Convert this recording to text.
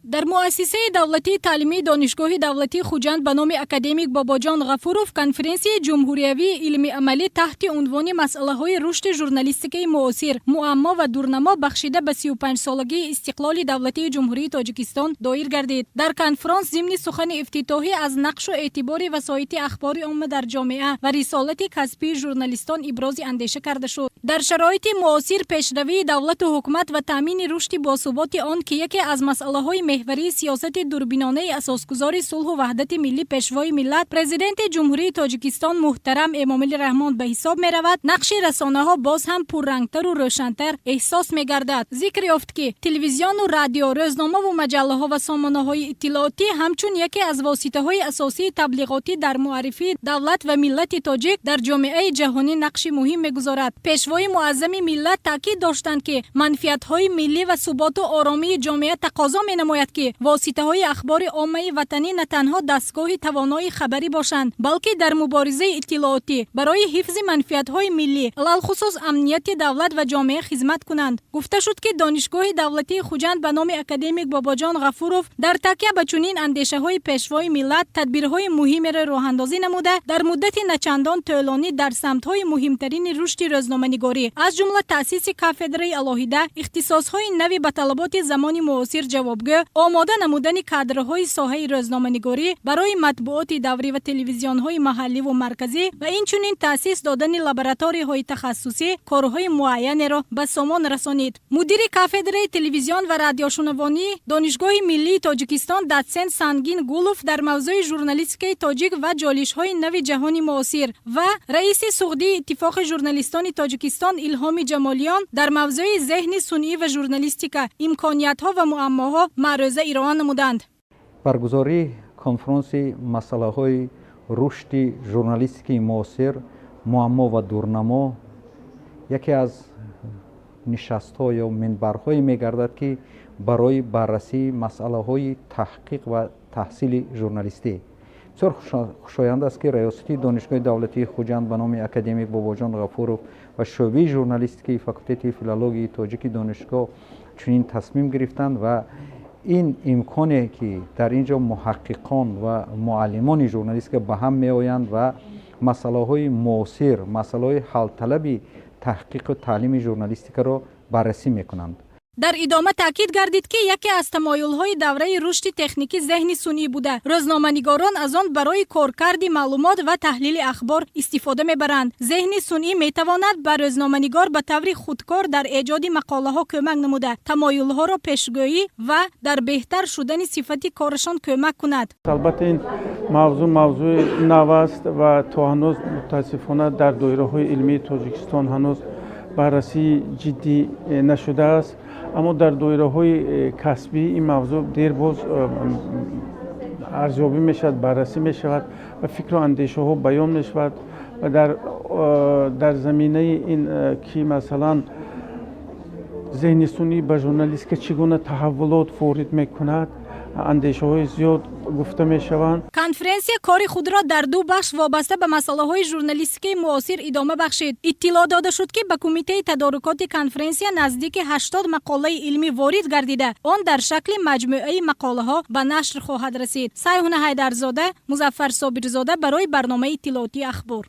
Дар Муассисаи давлатии таълимии Донишгоҳи давлатии Хуҷанд ба номи академик Бобоҷон Ғафуров конференсияи ҷумҳуриявии илмӣ-амалӣ таҳти унвони «Масъалаҳои рушди журналистикаи муосир: муаммо ва дурнамо» бахшида ба 35-солагии истиқлоли давлатии Ҷумҳурии Тоҷикистон доир гардид. Дар конфронс зимни сухани ифтитоҳӣ аз нақшу эътибори васоити ахбори омма дар ҷомеа ва рисолати касбии журналистон ибрози андеша карда шуд. Дар шароити муосир пешравии давлату ҳукумат ва таъмини рушди босуботи он, ки яке аз масъалаҳои меҳварии сиёсати дурбинонаи асосгузори сулҳу ваҳдати миллӣ, Пешвои миллат, Президенти Ҷумҳурии Тоҷикистон муҳтарам Эмомалӣ Раҳмон ба ҳисоб меравад, нақши расонаҳо боз ҳам пуррангтару рӯшантар эҳсос мегардад. Зикр ёфт, ки телевизиону радио, рӯзномаву маҷаллаҳо ва сомонаҳои иттилоотӣ ҳамчун яке аз воситаҳои асосии таблиғотӣ дар муаррифии давлат ва миллати тоҷик дар ҷомеаи ҷаҳонӣ нақши муҳим мегузорад. Пешвои муаззами миллат таъкид доштанд, ки манфиатҳои миллӣ ва суботу оромии ҷомеа тақозо менамояд, ки воситаҳои ахбори оммаи ватанӣ на танҳо дастгоҳи тавонои хабарӣ бошанд, балки дар муборизаи иттилоотӣ барои ҳифзи манфиатҳои миллӣ, алалхусус амнияти давлат ва ҷомеа хизмат кунанд. Гуфта шуд, ки Донишгоҳи давлатии Хуҷанд ба номи академик Бобоҷон Ғафуров дар такя ба чунин андешаҳои Пешвои миллат тадбирҳои муҳимеро роҳандозӣ намуда, дар муддати начандон тӯлонӣ дар самтҳои муҳимтарини рушди рӯзноманигорӣ, аз ҷумла таъсиси кафедраи алоҳида, ихтисосҳои нави ба талаботи замони муосир ҷавобгӯ, омода намудани кадрҳои соҳаи рӯзноманигорӣ барои матбуоти даврӣ ва телевизионҳои маҳалливу марказӣ ва инчунин таъсис додани лабораторияҳои тахассусӣ корҳои муайянеро ба сомон расонид. Мудири кафедраи телевизион ва радиошунавонӣ Донишгоҳи миллии Тоҷикистон, дотсент Сангин Гулов дар мавзӯи «Журналистикаи тоҷик ва ҷолишҳои нави ҷаҳони муосир» ва раиси Суғдии Иттифоқи журналистони Тоҷикистон Илҳоми Ҷамолиён дар мавзӯи «Зеҳни сунъӣ ва журналистика: имкониятҳо ва муаммоҳо» маърӯза ироа намуданд. Баргузории конфронси «Масъалаҳои рушди журналистикаи муосир: муаммо ва дурнамо» яке аз нишастҳо ё минбарҳое мегардад, ки барои баррасии масъалаҳои таҳқиқ ва таҳсили журналистӣ бисёр хушоянд аст, ки раёсати Донишгоҳи давлатии Хуҷанд ба номи академик Бобоҷон Ғафуров ва шӯъбаи журналистикаи факултети филологияи тоҷики донишгоҳ чунин тасмим гирифтанд ва ин имконе, ки дар ин ҷо муҳаққиқон ва муаллимони журналистика ба ҳам меоянд ва масъалаҳои муосир, масъалаҳои ҳалталаби таҳқиқу таълими журналистикаро баррасӣ мекунанд. Дар идома таъкид гардид, ки яке аз тамоюлҳои давраи рушди техникӣ зеҳни сунъӣ буда, рӯзноманигорон аз он барои коркарди маълумот ва таҳлили ахбор истифода мебаранд. Зеҳни сунъӣ метавонад ба рӯзноманигор ба таври худкор дар эҷоди мақолаҳо кӯмак намуда, тамоюлҳоро пешгӯӣ ва дар беҳтар шудани сифати корашон кӯмак кунад. Албатта, ин мавзӯъ мавзӯи нав аст ва то ҳанӯз, мутаассифона, дар доираҳои илмии Тоҷикистон ҳанӯз баррасии ҷиддӣ нашудааст. Аммо дар доираҳои касбӣ ин мавзӯъ дербоз арзёбӣ мешавад, баррасӣ мешавад ва фикру андешаҳо баён мешавад. Ва дар заминаи ин, ки масалан зеҳни сунъӣ ба журналистика чӣ гуна таҳаввулот ворид мекунад, андешаҳои зиёд гуфта мешаванд. Конференсия кори худро дар ду бахш вобаста ба масъалаҳои журналистикаи муосир идома бахшид. Иттилоъ дода шуд, ки ба кумитаи тадорукоти конференсия наздики 80 мақолаи илмӣ ворид гардида, он дар шакли маҷмӯаи мақолаҳо ба нашр хоҳад расид. Сайҳуна Ҳайдарзода, Музаффар Собирзода барои барномаи иттилоотии «Ахбор».